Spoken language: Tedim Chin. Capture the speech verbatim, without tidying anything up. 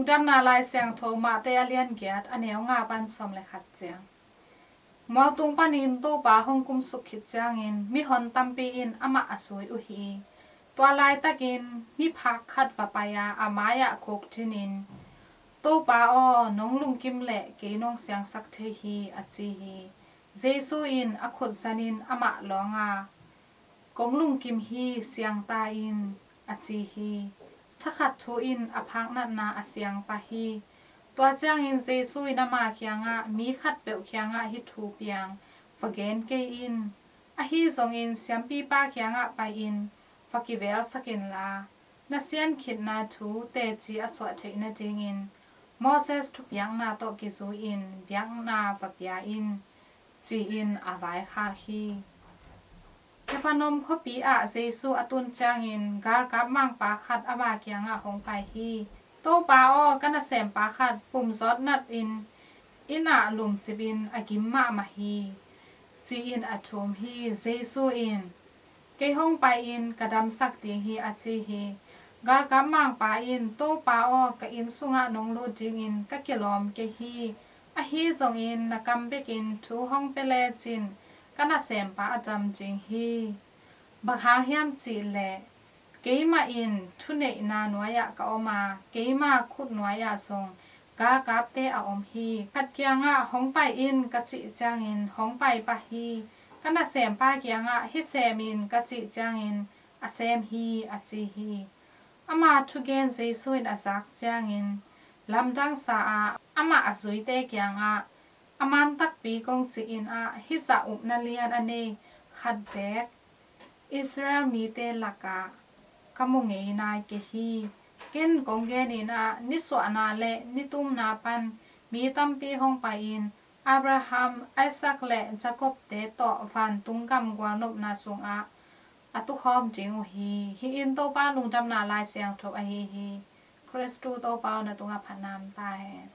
Lungdamna Lai Siangtho Mate a lian giat, a neu nga pan sawm le khat ciang. Mualtung panin Topa hong kumsuk khit ciangin mihon tampi in amah a zui uh hi. Tua laitakin miphak khat va pai a, a mai-ah khukdinin, "Topa aw, nong lungkim leh kei nong siangsak thei hi," a ci hi. Jesu in a khut zanin amah lawng a, "Kong lungkim hi, siang ta in," a ci hi. Thakhat thu in a phaknatna a siang pah hi. Tua ciangin Jesu in ama kiangah, "Mi khatpeuh kiangah hih thu piang, va gen kei in. Ahi zongin siampipa kiangah pai-in va kivelsak inla, na siankhitna thu teci a suah theih nadingin Moses thupiakna tawh kizui-in biakna va pia in," ci-in a vaikhak hi. Kapernaum khuapi ah Jesu a tun ciangin galkap mangpa khat ama kiangah hong pai hi. "Topa aw, ka nasempa khat pumzawt natin inn ah lumcipin a gim mahmah hi," ci-in a thum hi. Jesu in, "Kei hong pai-in ka damsak ding hi," a ci hi. Galkap mangpa in, "Topa aw, ka inn sungah nong lut dingin ka kilawm kei hi. Ahi zongin na kam bekin thu hong pia lecin ka nasempa a dam ding hi. Bang hang hiam cih leh keimah in thuneihna nuai-ah ka om a, keima khut nuai-ah zong galkapte a om hi. Khat kiangah, 'Hong pai in,' ka cih ciangin hong pai pah hi. Ka nasempa kiangah, 'Hih sem in,' ka cih ciangin a sem hi," a ci hi. Ama thugen Jesu in a zak ciangin lamdangsa a, amah a zuite kiangah, "A man takpi kong cih in ah, hih zah upna lian a nei khat beek Israel mite lakah ka mu ngei nai kei hi. Ken kong genin ah, nisuahna le nitumna pan mi tampi hong pai-in Abraham, Isaac le Jacob-te tawh vantung gam gualnopna sungah a tukhawm ding uh hi." Hih in Topa Lungdamna Lai Siangtho ahi hi. Khristu Topa aw, na tungah phatna om ta hen.